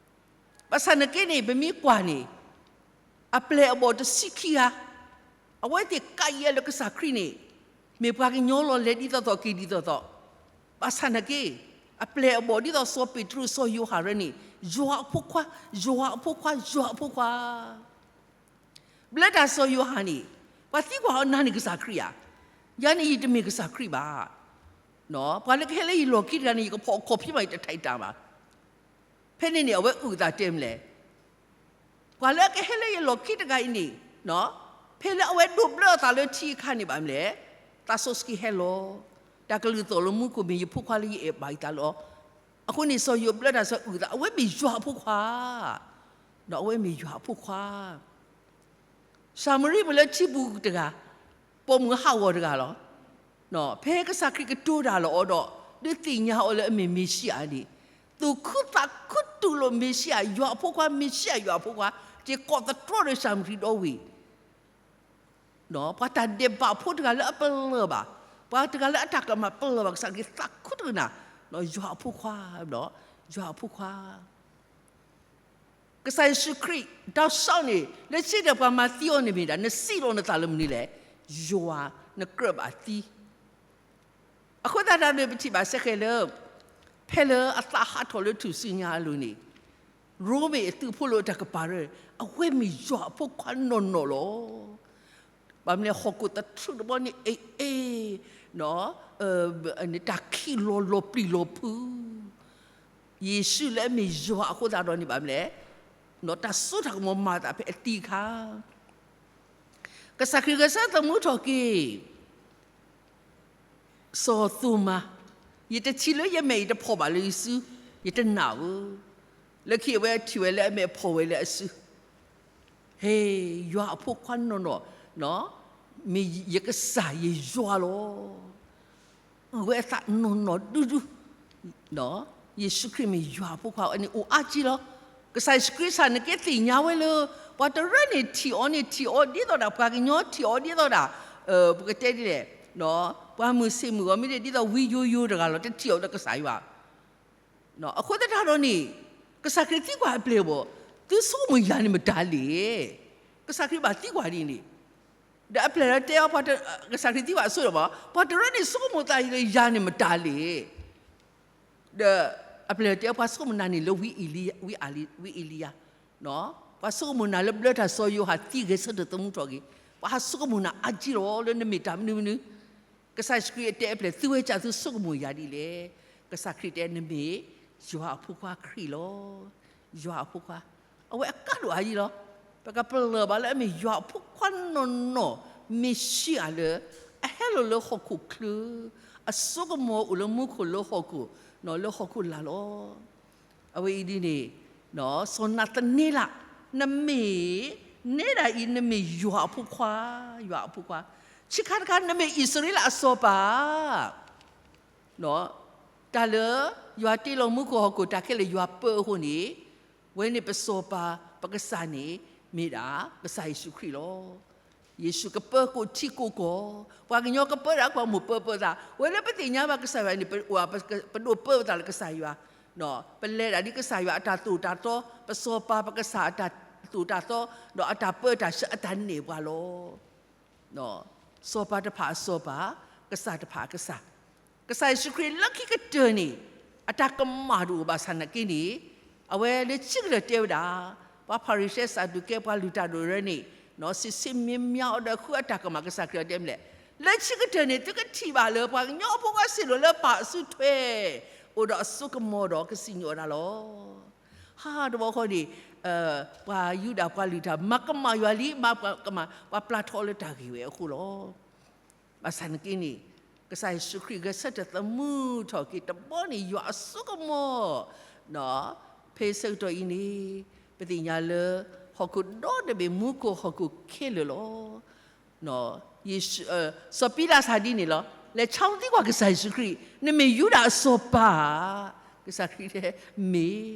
ဘၣ်ဆၣ်နက့န့ၣ် ပမ့ၢ်ကွၢ်န့ၣ်, အပျဲၢ်အဘီၣ်တဆံခံဂၤ, အဝဲသ့ၣ်ကးယဲၢ်လၢကစၢ်ခရံာ်န့ၣ်, မ့ၢ်ပှၤကညီလီၤ, လဲၤဒ်သိးသိးက့ၤဒ်သိးသိး. ဘၣ်ဆၣ်နက့, အပျဲၢ်အဘီၣ်ဒ်သိးစီၤပ့းတရူး, စီၤယိၤဟၣ်ရၢန့ၣ်, ယွၤအဖိခွါ, ယွၤအဖိခွါ, ယွၤအဖိခွါ ဘျၢတၢ်စီၤယိၤဟၣ်န့ၣ်, ပှၤသံကွၢ်အီၤ, နၤန့ၣ်ကစၢ်ခရံာ်ဧါ. ယၤန့ၣ်ယတမ့ၢ်ကစၢ်ခရံာ်ဘၣ်. ပှၤလၢကဟဲလၢယလီၢ်ခံတဂၤန့ၣ် ယကဖီၣ်အခီၣ်ဖံးမး, ယတထံၣ်တၢ်ဘၣ်. ဖဲန့ၣ်န့ၣ် အဝဲအုၣ်အသးတဲမလဲၣ်. ပှၤလၢအကဟဲလၢယလီၢ်ခံတဂၤအံၤန့ၣ်, ဖဲလၢအဝဲဒိးဘျၢအသးလၢထံအခါန့ၣ်ဘၣ်မလဲၣ်, သးစီဆှံဟဲလီၤ. တၢ်ကလုၢ်သီၣ်လၢမူခိၣ်မ့ၢ်ယဖိခွါလၢယအဲၣ်ဘၣ်ယသးလီၤ. အဃိန့ၣ် စီၤယိၤဘျၢတၢ်စီၤအုၣ်သး, အဝဲမ့ၢ်ယွၤအဖိခွါ, အဝဲမ့ၢ်ယွၤအဖိခွါ ၡၤမရံပှၤလၢထံပူၤတဂၤ, ပိာ်မုၣ်ဟးဂီၤတဂၤလီၤ. ဖဲကစၢ်ခရံာ်ကတိၤတၢ်လီၤအီၤဒီး, ဒုးသ့ၣ်ညါအီၤလၢအမ့ၢ်မ့ၣ်ၡံအၤန့ၣ်, သူၣ်ခုသးခုတူၢ်လိာ်မ့ၣ်ၡံအၤ, ယွၤအဖိခွါ, မ့ၣ်ၡံအၤယွၤအဖိခွါ, က့ၤကိးသတြီဒီးၡၤမရံဒီဝ့ၢ် ပှၤတၢ်ဒဲးဘးဖိတဂၤလၢအပလၢၢ်ဘၣ်, ပှၤတဂၤလၢအတၢ်ကမၣ်ပလၢၢ်ဘၣ်, ကစၢ်ခရံာ်သးခုတကနၣ်, ယွၤအဖိခွါ, ယွၤအဖိခွါ ကစၢ်ယ့ၣ်ၡူးခရံာ် ဒီးစံးန့ၣ် လၢစံးဒီးပှၤမၤသံအီၤန့ၣ်မ့ၢ်ဒၣ် နစံးလီၤနသးလၢမနုၤလဲၣ်, ယွၤနကြၢးဘၣ်သံ. အဃိသတးဒီး ပထံၣ်ဘၣ်စ့ၢ်ကီးလၢ ဖဲလၢအသးဟးထီၣ်လၢထူၣ်စုညါအလိၤန့ၣ်, ရိမ့ၤအသုးဖိလၢအတၢ်ကပၤရၢ, အဝဲမ့ၢ်ယွၤအဖိခွါနီၢ်နီၢ်လီၤ. ဘၣ်မနုၤလဲၣ် ဟီၣ်ခိၣ်သထြူးတဘီန့ၣ် အ့ၣ်အ့ၣ် တၢ်ခံးလီၤလီၤပျံၤလီၤဖုး, ယ့ၣ်ၡူးလၢအမ့ၢ်ယွၤအဃိသတးဒီးန့ၣ် ဘၣ်မနုၤလဲၣ်, တၢ်စိတၢ်ကမီၤမၤအသးဖဲအသံအခါ, ကစၢ်ခရံာ်ဂဲၤဆၢသးသမူထီၣ်က့ၤ စီၤသိၤမါ, ယတထံၣ်လၢယမဲာ် ယတဖီၣ်ဘၣ်လၢယစု, ယတနာ်ဧၢ. လၢခံအဝဲထံၣ်ဝဲလၢအမဲာ်ဖီၣ်ဝဲလၢအစု, ဟ့, ယွၤအဖိခွါနီၢ်နီၢ်, မ့ၢ်ယကစၢ်ယယွၤလီၤ. အုၣ်ဝဲအသးနီၢ်နီၢ်ဒူဒူ, ယ့ၣ်ၡူးခရံာ်မ့ၢ်ယွၤအဖိခွါန့ၣ်အိၣ်အါကံလီၤ. ကစၢ်ယ့ၣ်ၡူးခရံာ်စ့ၢ်နက့သ့ၣ်ညါဝဲလၢ ပှၤတရၢန့ၣ်ထံၣ်အီၤန့ၣ် ထံၣ်အီၤဒ်သိးဒၣ်ပှၤကညီ, ထံၣ်အီၤဒ်သိးဒၣ် ပကတဲဒ်လဲၣ်, ပှၤမုၢ်ဆ့ၣ်မုၢ်ဂီၤမ့ၢ်ဒ်သိးဝံယိယိတဂၤလီၤ, တထံၣ်အီၤဒီးကစၢ်ယွၤ. အဃိသတးဒီးန့ၣ် ကစၢ်ခရံာ်သံကွၢ်အပျဲၢ်အဘီၣ်, သုဆိကမိၣ်ယၤန့ၣ်မတၤလဲၣ်. ကစၢ်ခရံာ်ဘၣ်သံကွၢ်ဒ်န့ၣ်, ဒီးအပျဲၢ်လီၤတဲအီၤ, ကစၢ်ခရံာ်သံကွၢ်အစိဒီးဘၣ်, ပှၤတရၢန့ၣ်ဆိကမိၣ်သးလၢယၤန့ၣ်မတၤလဲၣ်. ဒီးအပျဲၢ်တဲ ပှၤဆိကမိၣ်နၤန့ၣ်လၢဝံအ့လံယၤ, ဝံအ့လံယၤ, ပှၤဆိကမိၣ်နၤလၢဘျၢတၢ်စီၤယိၤဟၣ်သံဂဲၤဆၢထၢၣ်သမူထီၣ်က့ၤ, ပှၤဟးဆိကမိၣ်နၤအါကံလီၤ လၢနမ့ၢ်တၢ်မနုၤမနုၤ, ကစၢ်ယ့ၣ်ၡူးခရံာ်အတဲအပျဲၢ် သုဝဲကသုဆိကမိၣ်ယၤဒ်လဲၣ်. ကစၢ်ခရံာ်တဲ နမ့ၢ်ယွၤအဖိခွါခရံာ်လီၤ. ယွၤအဖိခွါ, အဝဲအကါဒိၣ်အါယံလီၤ. ပကပလၢၢ်ဘၣ်လၢအမ့ၢ်ယွၤအဖိခွါနီၢ်နီၢ် မ့ၢ်ၡံအၤလၢ အဟဲလီၤလၢဟီၣ်ခိၣ်ချၢ, အစိကမီၤအိၣ်လၢမူခိၣ်လၢဟီၣ်ခိၣ်, လၢဟီၣ်ခိၣ်လာ်လီၤ. အဝဲအံၤဒ်န့ၣ် စီၤနၤသန့လး, နမ့ၢ်, နဲဒၣ်အံၤ နမ့ၢ်ယွၤအဖိခွါ, ယွၤအဖိခွါ, ဆံးခါတခါ နမ့ၢ်အံၣ်စရ့လးအစီၤပၤ တၢ်လၢယွၤတ့လီၤမူခိၣ်ဟီၣ်ခိၣ်တၢ်ခဲလၢာ်ယွၤပၢအဃိန့ၣ်, ဝဲန့ၣ်ပစီၤပၤ ပကစၢ်န့ၣ် မ့ၢ်ဒၣ်ကစၢ်ယ့ၣ်ၡူးခရံာ်လီၤ. ယ့ၣ်ၡူးကပၢကိးထံကိးကီၢ်, ပှၤကညီကပၢဒၣ်ကွၢ်မိၢ်ပၢပၢသး, ဝဲလၢပသ့ၣ်ညါဘၣ်ကစၢ်ယွၤန့ၣ် ပဒိးပၢပသးလၢကစၢ်ယွၤ, ပလဲၤဒၣ်ဒ်ကစၢ်ယွၤအတၢ်သိၣ်တၢ်သီ, ပစီၤပၤပကစၢ်အတၢ်သိၣ်တၢ်သီ, ဒီးအတၢ်ပၢတၢ်ဆှၢအတၢ်နဲၣ်ပှၤလီၤ. စီၤပၤတဖၣ်အစီၤပၤ, ကစၢ်တဖၣ်အကစၢ်, ကစၢ်ယ့ၣ်ၡူးခရံာ်လၢခံကတၢၢ်န့ၣ် အတၢ်ကမၣ်တအိၣ်ဘၣ်ဆၣ်နာ်က့န့ၣ်, အဝဲလၢခံကတၢၢ်တဲဝဲဒၣ်, ပှၤဖၤရံၤၡဲစးဒူၤကဲ ပှၤလုၢ်တၢ်ဒိၣ်ရၢန့ၣ်, စံးဆံးမံမံအီၤဒီးဃုအတၢ်ကမၣ် ကစၢ်ခရံာ်အတဲမလဲၣ်, လၢခံကတၢၢ်န့ၣ် သုကထံၣ်ဘၣ်လၢပှၤကညီအဖိခွါဆ့ၣ်နီၤလၢပၢ်အစုထွဲ အိၣ်ဒီးအစိကမီၤဒီးကစံၣ်ညီၣ်အီၤဒၣ်လီၤ. ဟါတဘျီဃီန့ၣ်, ပှၤယူဒၤပှၤလုၢ်တၢ် မၤကမၣ်ယွၤလံ, မၤကမၣ် ပှၤပျၢ်ထီၣ်လၢတၢ်ဂ့ၢ်ဝဲအဃိလီၤ. ဘၣ်ဆၣ်နာ်က့န့ၣ်, ကစၢ်ယ့ၣ်ၡူးခရံာ်ဂဲၤဆၢထၢၣ်သမူထီၣ်က့ၤတဘျီန့ၣ် ယွၤအစိကမီၤ, ဖဲဆၢကတီၢ်အံၤန့ၣ်, ပသ့ၣ်ညါလၢ ဟီၣ်ခိၣ်ဒီတဘ့ၣ် မူခိၣ်ဟီၣ်ခိၣ်ခဲလၢာ်လီၤ. စီၤပံလးစၢ်ဒ်န့ၣ်လီၤ. လဲၤဆါသံကွၢ်ကစၢ်ယ့ၣ်ၡူးခရံာ်, နမ့ၢ်ယူဒၤအစီၤပၤ, ကစၢ်ခရံာ်တဲမ့ၢ်.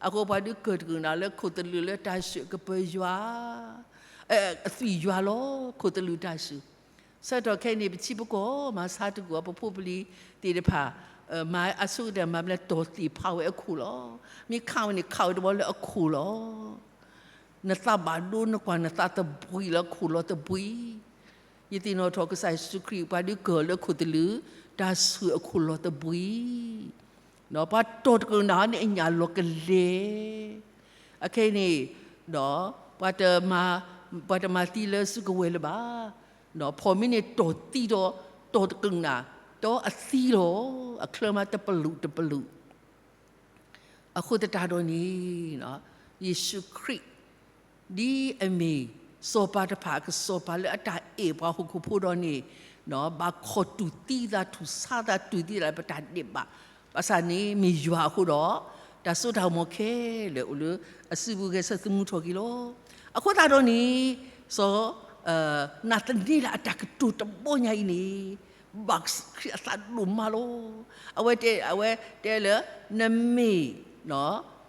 အဃိပှၤဒုးကၢၢ်တကနၣ်လၢခိၣ်သလုးလၢတၢ်စူၣ်ကပၢၤယွၤ, အသွံၣ်ယွၤလီၤ, ခိၣ်သလုးတၢ်စူၣ်. ဆၢကတီၢ်ခဲအံၤန့ၣ် ပထံပကီၢ်မၤဆါတကုာ်အီၤ ပဖိပလံၤသ့ၣ်တဖၣ်, မၤအဆိကတၢၢ်မၤမလဲၣ် တီၢ်သ့ၣ်ဖးဝဲအခိၣ်လီၤ. မ့ၢ်ခးဝဲန့ၣ် ခးဝဲတဘျီလၢအခိၣ်လီၤ. နသးဘၣ်ဒိနကွၢ်နသးသဘှံးလၢခိၣ်လီၤသဘှံး. ယသ့ၣ်နီၣ်ထီၣ်ကစၢ်ယ့ၣ်ၡူးခရံာ် ပှၤဒုးကၢၢ်လၢခိၣ်သလုး, တၢ်စူၣ်အခိၣ်လီၤသဘှံး. ပှၤတီၢ်တကနၣ်န့ၣ်အညၣ်လီၤကလဲာ်. အခဲအံၤန့ၣ်, ဒီး, ပှၤတမၤသံလၢစုကဝဲၤလၢၤဘၣ်. ဖီမ့ၢ်န့ၣ်တီၢ်သံဒီး, တီၢ်တကနၣ်, ဒီးအသံလီၤ, အချၢမးတပလူးတပလူး. အဃိသတးဒီးန့ၣ်, ယ့ၣ်ၡူးခရံာ်, ဒ်အမ့ၢ်စီၤပၤတဖၣ်အကစီၤပၤလၢအတၢ်အဲၣ်ပှၤဟီၣ်ခိၣ်ဖိဒီးန့ၣ်, ဘၣ်ခီၣ်တူၢ်သံသး တူၢ်ဆါသး တူၢ်သံသးလၢပတၢ်ဒဲးဘး, ဘၣ်ဆၣ်န့ၣ်မ့ၢ်ယွၤအဃိဒီး, တၢ်စိတၢ်ကမီၤခဲလၢာ်အိၣ်လၢအစုပူၤ ဂဲၤဆၢထၢၣ်သမူထီၣ်က့ၤလီၤ. အဃိသတးဒီးန့ၣ်, စီၤ, နၤသနံလးအတၢ်ကတိၤတဘီညါအံၤန့ၣ်, ဘၣ်ခရံာ်အသးဒိၣ်မးလီၤ. အဝဲတဲ, အဝဲတဲလၢ, နမ့ၢ်,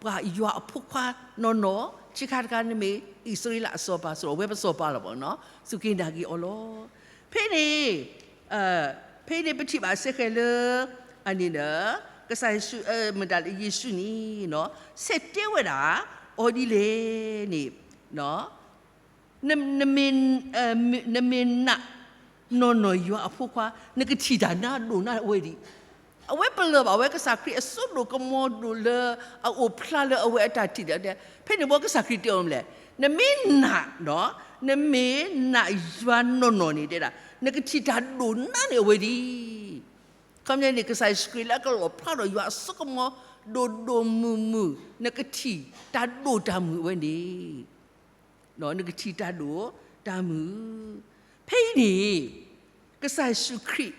ပှၤယွၤအဖိခွါနီၢ်နီၢ်, ဆံးခါတခါနမ့ၢ်အံၣ်စရ့လးအစီၤပၤ စ့ၢ်ကီး ဝဲပစီၤပၤလီၤဘၣ်နီၤ, စူၢ်က့ၤနာ်က့ၤအီၤလီၤ. ဖဲန့ၣ်, ဖဲန့ၣ်ပထံၣ်ဘၣ်စ့ၢ်ကီးလၢ, အန့ၣ်ဒီး, ကစၢ်ယ့ၣ်ၡူး, မတၤလၢယ့ၣ်ၡူးန့ၣ်, ဆဲးတဲဝဲဒၣ်, အီၤဒ်လဲၣ်န့ၣ်, နမ့ၢ်, နမ့ၢ်နာ်နီၢ်နီၢ်ယွၤအဖိခွါ, နကထံၣ်တၢ်နးဒိၣ်နးအဝဲဒံး. အဝဲပလၢၢ်ဘၣ်ဝဲကစၢ်ခရံာ်အစိဒိၣ်ကမီၤဒိၣ်လၢအအိၣ်ဖျါလၢအဝဲအတၢ်ထံၣ်ဒီး, ဖဲန့ၣ်ဘီကစၢ်ခရံာ်တဲအီၤမလဲၣ်, နမ့ၢ်နာ်, နမ့ၢ်နာ်ယွၤနီၢ်နီၢ်န့ၣ်တဲဒၣ်, နကထံၣ်တၢ်ဒိၣ်နးန့ၣ်အဝဲဒံး. ခီပညီန့ၣ် ကစၢ်ယ့ၣ်ၡူးခရံာ်လၢအကလီၣ်ဖျါဒီးယွၤအစိကမီၤဒိၣ်ဒိၣ်မုၢ်မုၢ်, နကထံၣ်တၢ်ဒိၣ်တၢ်မုၢ်အဝဲန့ၣ် နကထံၣ်တၢ်ဒိၣ်တၢ်မုၢ်. ဖဲအံၤန့ၣ်, ကစၢ်ယ့ၣ်ၡူးခရံာ်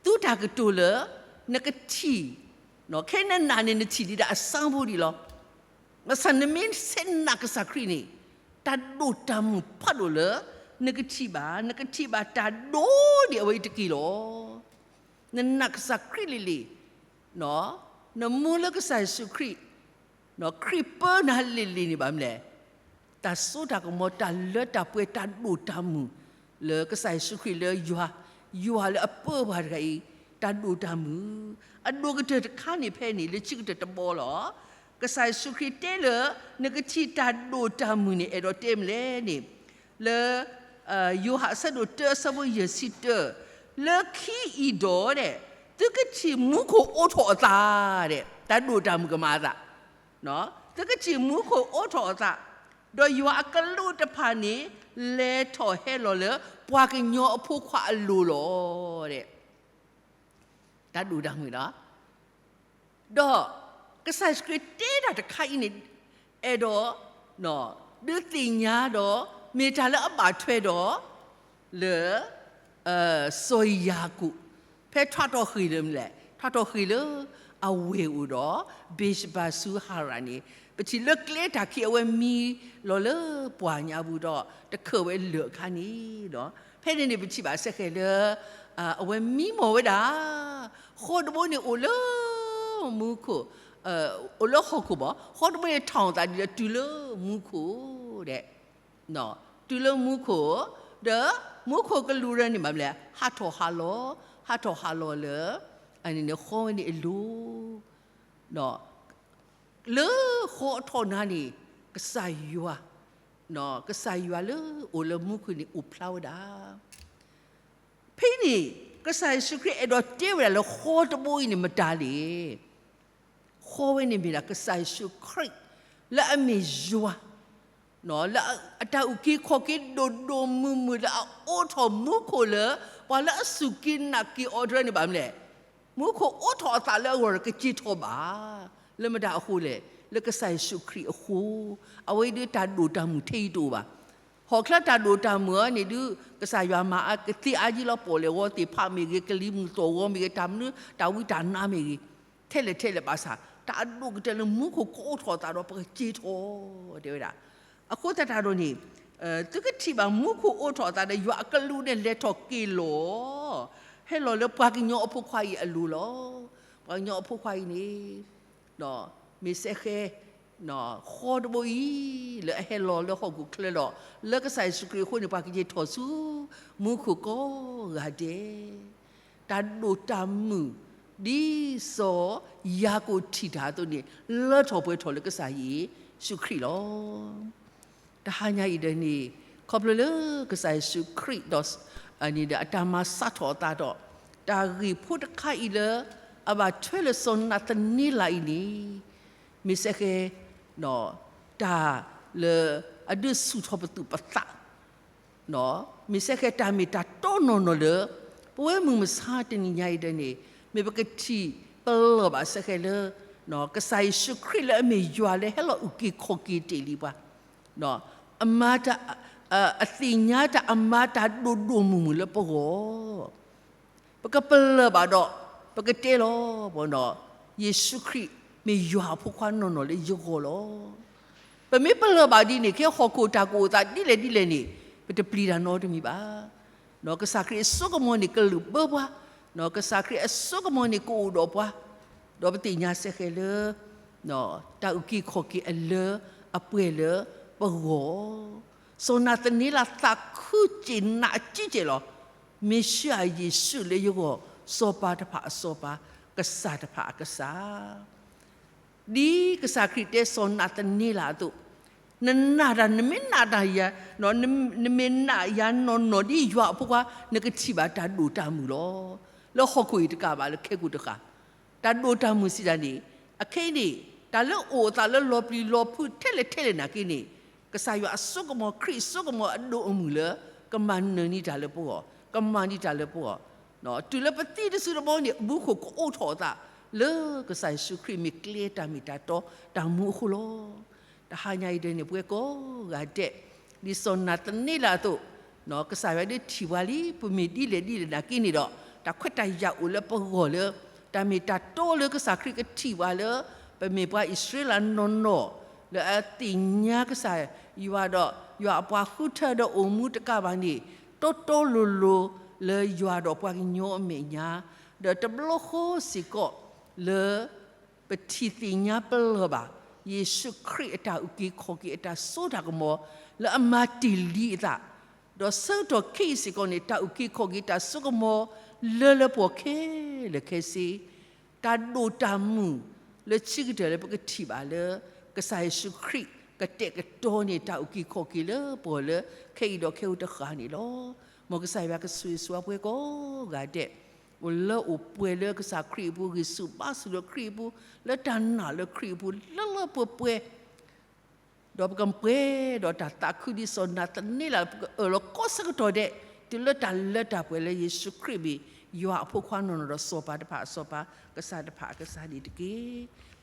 သူတၢ်ကတိၤလၢ, နကထံၣ်, ခဲနနာ်န့ၣ် နထံၣ်ဒံးဒၣ်အစၢဖိဒံးလီၤ. ဘၣ်ဆၣ်နမ့ၢ်ဆဲးနာ်ကစၢ်ခရံာ်န့ၣ်, တၢ်ဒိၣ်တၢ်မုၢ်ဖးဒိၣ်လၢ, နကထံၣ်ဘၣ်, နကထံၣ်ဘၣ်တၢ်ဒိၣ်န့ၢ်အဝဲအံၤတက့ၢ်လီၤ. နနာ်ကစၢ်ခရံာ်လံၤလံၤ, နမူလၢကစၢ်ယ့ၣ်ၡူးခရံာ်, ခရံာ်ပၢနၤလံၤလံၤန့ၣ်ဘၣ်မလဲၣ်, တၢ်စိတၢ်ကမီၤ တၢ်လၢတၢ်ပှဲၤ တၢ်ဒိၣ်တၢ်မုၢ်, လၢကစၢ်ယ့ၣ်ၡူးခရံာ်လၢယွၤ, ယွၤလၢအပၢပှၤတဂၤအံၤ, တၢ်ဒိၣ်တၢ်မုၢ်, အဒိၣ်ကတၢၢ်တခါန့ၣ်ဖဲန့ၣ် လၢခံကတၢၢ်တဘီလီၤ. ကစၢ်ယ့ၣ်ၡူးခရံာ်တဲလၢ, နကထံၣ်တၢ်ဒိၣ်တၢ်မုၢ်န့ၣ် အဲၣ်ဒိးတဲမလဲၣ်န့ၣ်, လၢ, ယိၤဟၣ်အဆၢဒိၣ်တၢအဆၢဖိယဲၢ်ဆံတၢ, လၢခံအံၤဒီးဒဲး သုကထံၣ်မူခိၣ်အိးထီၣ်အသး, တၢ်ဒိၣ်တၢ်မုၢ်ကမၤအသး, သုကထံၣ်မူခိၣ်အိးထီၣ်အသး, ဒီးယွၤအကလူးတဖၣ်န့ၣ် လဲၤထီၣ်ဟဲလီၤလၢပှၤကညီအဖိခွါအလိၤလီၤ. တၢ်ဒိၣ်တၢ်မုၢ်လီၤ. ဒီးကစၢ်ယ့ၣ်ၡူးခရံာ်တဲတၢ်တခါအံၤန့ၣ် အဲၣ်ဒိး ဒုးသ့ၣ်ညါဒီး မ့ၢ်တၢ်လၢအဘၣ်ထွဲဒီး လၢ စီၤယၤကိာ် ဖဲထွဲထီၣ်ဃ့ၢ်လၢမနုၤလဲၣ်, ထွဲထီၣ်ဃ့ၢ်လၢအဝဲၢ်အိၣ်ဒီး ဘ့းၡဘၤဆူဟၤရၣ်န့ၣ် ပထံၣ်လၢကျဲတၢ်ခံးအဝဲမံလီၤလၢပှၢ်ညါပူၤဒီး တခၢၣ်ဝဲလၢာ်အခါန့ၣ်ဒီး ဖဲန့ၣ်န့ၣ် ပထံၣ်ဘၣ်စ့ၢ်ကီးလၢ အဝဲမံမီၢ်ဝဲဒၣ် ဃီတဘိန့ၣ်အိၣ်လၢ မူခိၣ်, အိၣ်လၢဟီၣ်ခိၣ်ဘၣ်, ဃီတဘိန့ၣ်ထီၣ်အသးဒ်ဒီးတုၤလၢမူခိၣ်ဒဲး, တုၤလၢမူခိၣ်, ဒီးမူခိၣ်ကလူးရၢန့ၣ်ဘၣ်မလဲၣ်, ဟးထီၣ်ဟးလီၤ, ဟးထီၣ်ဟးလီၤလၢ အန့ၣ်န့ၣ်ဃီဝဲန့ၣ်အလိၤ လၢဃီအထီၣ်နၤန့ၣ် ကစၢ်ယွၤ, ကစၢ်ယွၤလၢအိၣ်လၢမူခိၣ်န့ၣ်အိၣ်ဖျါဝဲဒၣ်. ဖဲန့ၣ် ကစၢ်ယ့ၣ်ၡူးခရံာ်အဲၣ်ဒိးတဲဝဲဒၣ်လၢဃီတဘိအံၤန့ၣ်မတၤလဲၣ်. ဃီဝဲန့ၣ်မ့ၢ်ဒၣ်ကစၢ်ယ့ၣ်ၡူးခရံာ် လၢအမ့ၢ်ယွၤ လၢအတၢ်အုၣ်က့ၤခီၣ်က့ၤဒိၣ်ဒိၣ်မုၢ်မုၢ်လၢအအိးထီၣ်မူခိၣ်လၢ ပှၤလၢအစူၢ်က့ၤနာ်က့ၤအီၤတဖၣ်န့ၣ်ဘၣ်မလဲၣ်, မူခိၣ်အိးထီၣ်အသးလၢအဂီၢ်ဒီးကစံၣ်ထီၣ်ဘၣ်. လၢမတၤအဃိလဲၣ်, လၢကစၢ်ယ့ၣ်ၡူးခရံာ်အဃိ, အဝဲအံၤဒ်တၢ်ဒိၣ်တၢ်မုၢ်ထဲအံၤတအိၣ်ဘၣ်. ဟီၣ်ချၢတၢ်ဒိၣ်တၢ်မုၢ်အံၤန့ၣ်ဒုး ကစၢ်ယွၤမၤအကသ့အါကံလီၤ ပီၣ်လဲၣ်ဂီၤသ့ၣ်ဖးမ့ၢ်ဂ့ၤ, ကလံၤမုၢ်သီၣ်ဂီၤမ့ၢ်ဂ့ၤ, တၢ်မနုၤတၢ်ဝံတၢ်နါမ့ၢ်ဂ့ၤ, ထဲလဲၣ်ထဲလဲၣ်ဘၣ်ဆၣ် တၢ်အဒိၣ်ကတၢၢ်လၢမူခိၣ်ကအိးထီၣ်အသးဒီးပကစံၣ်ထီၣ် တဲဝဲဒၣ်. အဃိသတးဒီးန့ၣ် သုကထံၣ်ဘၣ်မူခိၣ်အိးထီၣ်အသးဒီးယွၤအကလူးန့ၣ်လဲၤထီၣ်က့ၤလီၤ ဟဲလီၤလၢပှၤကညီအဖိခွါအံၤအလိၤလီၤ. ပှၤကညီအဖိခွါအံၤန့ၣ် မ့ၢ်စ့ၢ်ကီး ဃီတဘိအံၤ လၢအဟဲလီၤလၢဟီၣ်ခိၣ်ချၢဒီး လၢကစၢ်ယ့ၣ်ၡူးခရံာ်အဃိန့ၣ် ပှၤကက့ၤထီၣ်ဆူ မူခိၣ်ကိးဂၤဒဲး တၢ်ဒိၣ်တၢ်မုၢ် ဒ်စီၤယၤကိာ်ထံၣ်တၢ်အသိးန့ၣ် လၢထီၣ်ပှဲၤထီၣ်လၢကစၢ်ယ့ၣ်ၡူးခရံာ်လီၤ. တဟါညါအံၤဒ်န့ၣ် ခီဖျိလၢကစၢ်ယ့ၣ်ၡူးခရံာ်ဒီး အန့ၣ်ဒီးအတၢ်မၤစးထီၣ်အသးဒီး တၢ်ဂ့ၢ်ဖိတခါအံၤလၢ အဘၣ်ထွဲလၢစီၤနၤသန့လးအံၤန့ၣ် မ့ၢ်စ့ၢ်ကီး တၢ်လၢအဒုးဆူၣ်ထီၣ်ပသူၣ်ပသး မ့ၢ်စ့ၢ်ကီးတၢ်မ့ၢ်တၢ်တီနီၢ်နီၢ်လၢ ပဝဲမုၢ်မဆါတနံၤညါအံၤဒ်န့ၣ် မ့ၢ်ပကထံၣ်ပလၢၢ်ဘၣ်စ့ၢ်ကီးလၢ ကစၢ်ယ့ၣ်ၡူးခရံာ်လၢအမ့ၢ်ယွၤလၢဟဲလီၤအုၣ်က့ၤခီၣ်က့ၤတ့ၢ်လံပှၤ အမၤတၢ် အသ့ၣ်ညါတၢ်အမၤတၢ်ဒိၣ်ဒိၣ်မုၢ်မုၢ်လၢပဂီၢ် ပကပလၢၢ်ဘၣ်ဒီး ပကတဲလီၤ ယ့ၣ်ၡူးခရံာ်မ့ၢ်ယွၤအဖိခွါနီၢ်နီၢ်လၢယဂီၢ်လီၤ. ပမ့ၢ်ပလၢၢ်ဘၣ်ဒ်န့ၣ် ခဲဟီၣ်ခိၣ်တၢ်ကအိၣ်သးဒ်လဲၣ်ဒ်လဲၣ်န့ၣ် ပတပျံၤတၢ်နီတမံၤဘၣ်. ကစၢ်ခရံာ်အစိကမီၤန့ၣ်ကလုၢ်ဘၢပှၤ, ကစၢ်ခရံာ်အစိကမီၤန့ၣ်ကအိၣ်ဒီးပှၤ, ဒီးပသ့ၣ်ညါစ့ၢ်ကီးလၢ တၢ်အုၣ်က့ၤခီၣ်က့ၤအလၢအပှဲၤလၢပဂီၢ်, စီၤနၤသန့လးသးခုစ့ၢ်နာ်က့ၢ်စ့ၢ်လီၤ. မ့ၣ်ၡံအၤယ့ၣ်ၡူးလၢယဂီၢ် စီၤပၤတဖၣ်အစီၤပၤ, ကစၢ်တဖၣ်အကစၢ် ဒ်ကစၢ်ခရံာ်တဲစီၤနၤသန့လးအသိး, နနာ်တၢ် နမ့ၢ်နာ်တၢ်ယၤ, နမ့ၢ်နာ်ယၤနီၢ်နီၢ်ဒ်ယွၤအဖိခွါ နကထံၣ်ဘၣ်တၢ်ဒိၣ်တၢ်မုၢ်လီၤ. လၢဟီၣ်ခိၣ်အံၤတကးဘၣ်လၢခဲကိာ်တဃၣ်, တၢ်ဒိၣ်တၢ်မုၢ်စံးတၢ်န့ၣ်, အခဲအံၤန့ၣ် တၢ်လၢအအိၣ်အသးလၢလီၤပျံၤလီၤဖုးထဲလဲၣ်ထဲလဲၣ်နာ်က့န့ၣ်, ကစၢ်ယွၤအစိကမီၤ ခရံာ်အစိကမီၤအဒိၣ်အမုၢ်လၢ ကမၤနၢၤန့ၢ်တၢ်လၢပဂီၢ်, ကမၤန့ၢ်တၢ်လၢပဂီၢ် တုၤလၢပသံတစုတဘီန့ၣ် အမူခိၣ်ကအိးထီၣ်အသး လၢကစၢ်ယ့ၣ်ၡူးခရံာ်မ့ၢ်ကျဲတၢ်မ့ၢ်တၢ်တီတၢ်မူအဃိလီၤ. တဟါညါအံၤဒ်န့ၣ် ပဝဲကိးဂၤဒဲး, ဒ်စီၤနၤသန့လးအသိး, ကစၢ်ယွၤဒုးထံၣ်ပှၤလံ ပမ့ၢ်ဒ်လဲၣ်ဒ်လဲၣ်နာ်က့န့ၣ်ဒီး, တၢ်ခွဲးတၢ်ယာ်အိၣ်လၢပဂီၢ်လၢ တၢ်မ့ၢ်တၢ်တီလၢကစၢ်ခရံာ်ကထံၣ်ပှၤလၢ ပမ့ၢ်ပှၤအံၣ်စရ့လးနီၢ်နီၢ် လၢအသ့ၣ်ညါကစၢ်ယွၤဒီး ယွၤအပှၤဃုထၢဒီးအိၣ်မူတကးဘၣ်န့ၣ်, တီတီလိၤလိၤလၢယွၤဒီးပှၤကညီအမဲာ်ညါ, ဒီးတဘျီဃီစ့ၢ်ကီးလၢ ပထံၣ်သ့ၣ်ညါပလၢၢ်ဘၣ် ယ့ၣ်ၡူးခရံာ်အတၢ်အုၣ်က့ၤခီၣ်က့ၤအတၢ်စိတၢ်ကမီၤ လၢအမၤတ့ၢ်လံအသး, ဒီးဆၢကတီၢ်ခဲအံၤစ့ၢ်ကီးန့ၣ် တၢ်အုၣ်က့ၤခီၣ်က့ၤတၢ်စိကမီၤလၢလၢပှဲၤပှဲၤခဲလၢာ်ခဲဆ့ တၢ်ဒိၣ်တၢ်မုၢ်လၢခံကတၢၢ်လၢပကထံၣ်ဘၣ်လၢ ကစၢ်ယ့ၣ်ၡူးခရံာ်ကတဲာ်ကတီၤန့ၢ်တၢ်အုၣ်က့ၤခီၣ်က့ၤလၢပဂီၢ်လၢခဲအံၤဒီးခဲအံၤတဃၣ်န့ၣ်လီၤ. မ်ကစၢ်ယွၤကဆိၣ်ဂ့ၤဆိၣ်ဝါပှၤကိးဂၤဒဲး, အိၣ်လၢအိၣ်ပှဲၤလၢကစၢ်ခရံာ်အပူၤ, ဂံၢ်ဆူၣ်ဘါဆူၣ်လၢခရံာ်အပူၤ, လၢတၢ်နာ်လၢခရံာ်အပူၤ, လၢလၢပှဲၤပှဲၤ, ဒီးပကပှဲၤဒီးတၢ်သးခုဒ်စီၤနၤသန့လး, ပကအၢၣ်လီၤကိးဆၢကတီၢ်ဒဲး တုၤလၢတၢ်လၢတၢ်ပှဲၤလၢယ့ၣ်ၡူးခရံာ်မ့ၢ် ယွၤအဖိခွါနီၢ်နီၢ်ဒီးစီၤပၤတဖၣ်အစီၤပၤ, ကစၢ်တဖၣ်အကစၢ်န့ၣ်တက့ၢ်.